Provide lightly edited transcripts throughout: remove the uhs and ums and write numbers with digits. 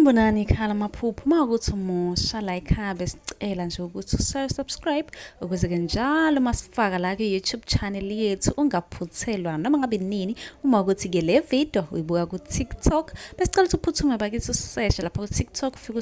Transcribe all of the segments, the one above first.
Sanibonani ekhaya lamaphupho. Uma ukuthi umusha la ekhaya besicela nje ukuthi usubscribe ukuze-ke njalo uma sifaka la kwi-YouTube channel yethu ungaphuthelwa noma ngabe nini. Uma ukuthi-ke le video uyibuka ku-TikTok, besicela ukuthi uphuthume bakithi useshe lapha ku-TikTok, ufike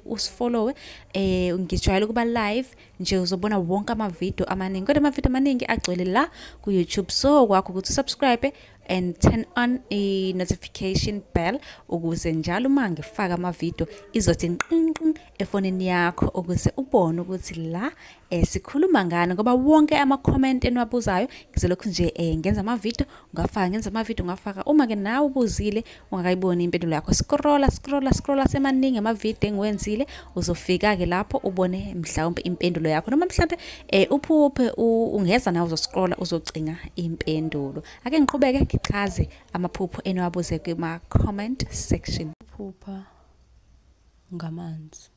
usifollowe. Ngijwayele ukuba live nje, uzobona wonke amavidiyo amaningi, kodwa amavidiyo amaningi agcwele la ku-YouTube. So kwakho ukuthi usubscribe and turn on i-notification bell ukuze njalo uma ngifaka amavidiyo izothi nqinqin efonini yakho, ukuze ubone ukuthi la sikhuluma ngani, ngoba wonke ama-comment eniwabuzayo ngizolokhu nje ngenza amavidiyo ngafaka, ngenza amavidiyo ngafaka. Uma-ke nawe ubuzile ungakayiboni impendulo yakho, scrolla scrolla scrolla, semaningi amavidiyo engiwenzile, uzofika-ke lapho ubone mhlawumbe impendulo yakho, noma mhlawumbe uphuphe ungeza nawe uzoscrolla uzocinga impendulo. Ake ngiqhubeke ngichaze amaphupho eniwabuze kuma-comment section. Phupha ngamanzi.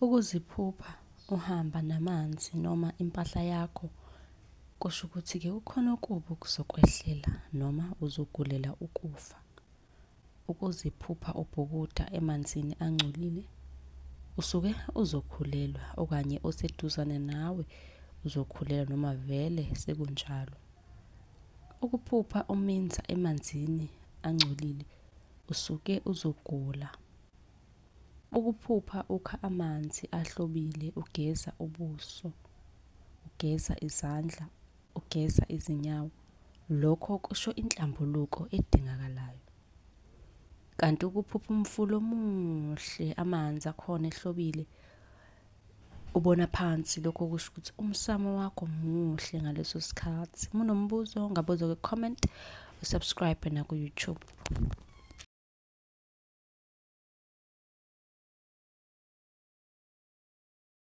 Ukuziphupha uhamba namanzi noma impahla yakho kusho ukuthi-ke kukhona okubi okuzokwehlela noma uzogulela ukufa. Ukuziphupha ubhukuda emanzini angcolile, usuke uzokhulelwa okanye oseduzane nawe uzokhulelwa noma vele sekunjalo. Ukuphupha uminza emanzini angcolile, usuke uzogula. Ukuphupha ukha amanzi ahlobile, ugeza ubuso, ugeza izandla, ugeza izinyawo, lokho kusho inhlambuluko edingakalayo. Kanti ukuphupha umfula omuhle, amanzi akhona ehlobile, ubona phansi, lokho kusho ukuthi umsamo wakho muhle ngaleso sikhathi. Uma unombuzo ungabuza kwi-comment, usubscribe naku-YouTube.